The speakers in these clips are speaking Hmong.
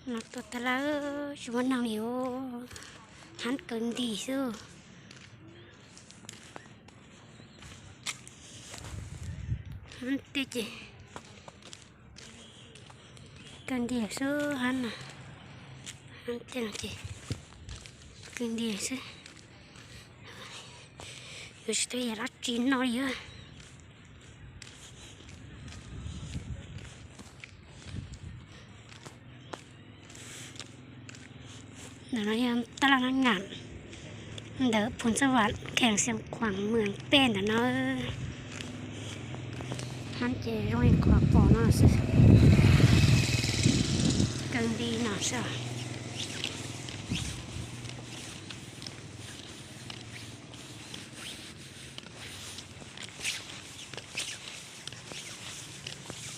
No tuaj tag lawm, tsis muaj neeg li os, hab kawg nti xwb. Hab tej ces kawg nti xwb hab na, hab tej no ces kawg nti xwb. Yuav tsis tau yam dab tsi no li. Ntawm no yog taj laj nab ngas ntawm Phoo Xab Vam, khees Xiav Khuam, Mws Pej ntawm no. Hab ces zoo li qhov pom no xwb, kawg nti no xwb.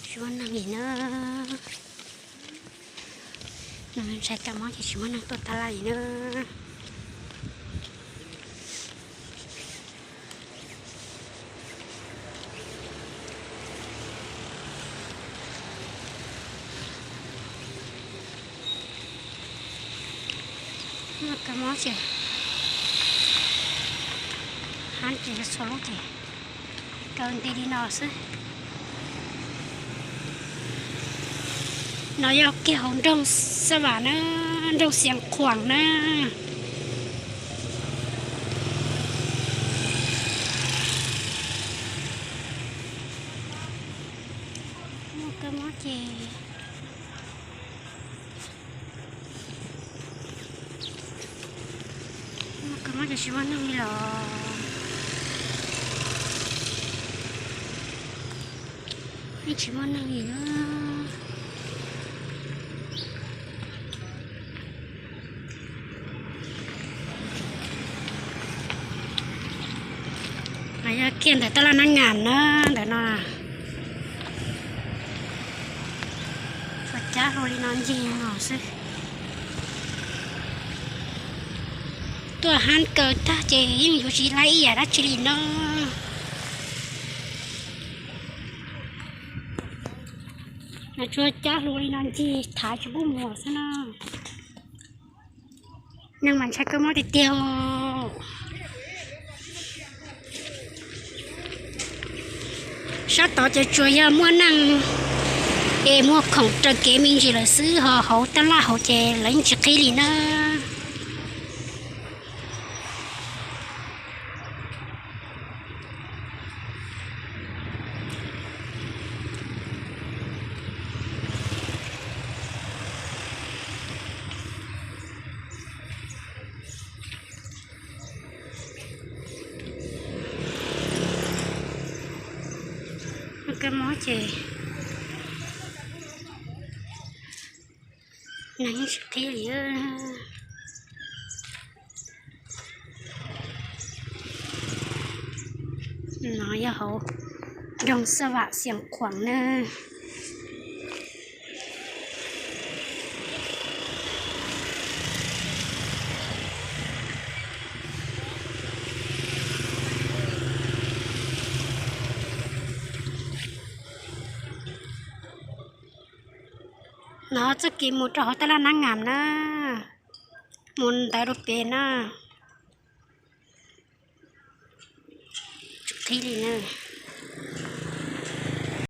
Tsis muaj neeg li na. Ntshai kawg mob ces tsis muaj neeg tuaj tag lawm li na. Muaj kawg mob ces, hab ces txhua lub ces kawg nti li no xwb. No yog kiag hauv nroog Xab Vam na, nroog Xiav Khuam na. Muaj kawg mob ces, muaj kawg mob ces tsis muaj neeg li los, yeej tsis muaj neeg li na. Mas yog kiag ntawm taj laj nab ngas na, ntawm no tsuas cab hlo li no ncig no xwb. Tuaj hab kaw tag ces yeej yuav tsis laib ib yam dab tsi li no. Mas tsuas cab hlo li no ncig thav tsis pub mus xwb na. Neeg mas ntshai kawg mob tiag tiag. Sab tod ces tsuas yog muaj neeg es muag khoom raws kev me ntsis lawm xwb, ho hauv taj laj hauv ces lawv yeej tsis qhib li na. Kawg mob ces neeg yeej tsis qhib li. No yog hauv nroog Xab Vam Xiav Khuam na. No txoj kev mus rau hauv taj laj nab ngas na, mus ntawd rau pem na. Tsis qhib li na.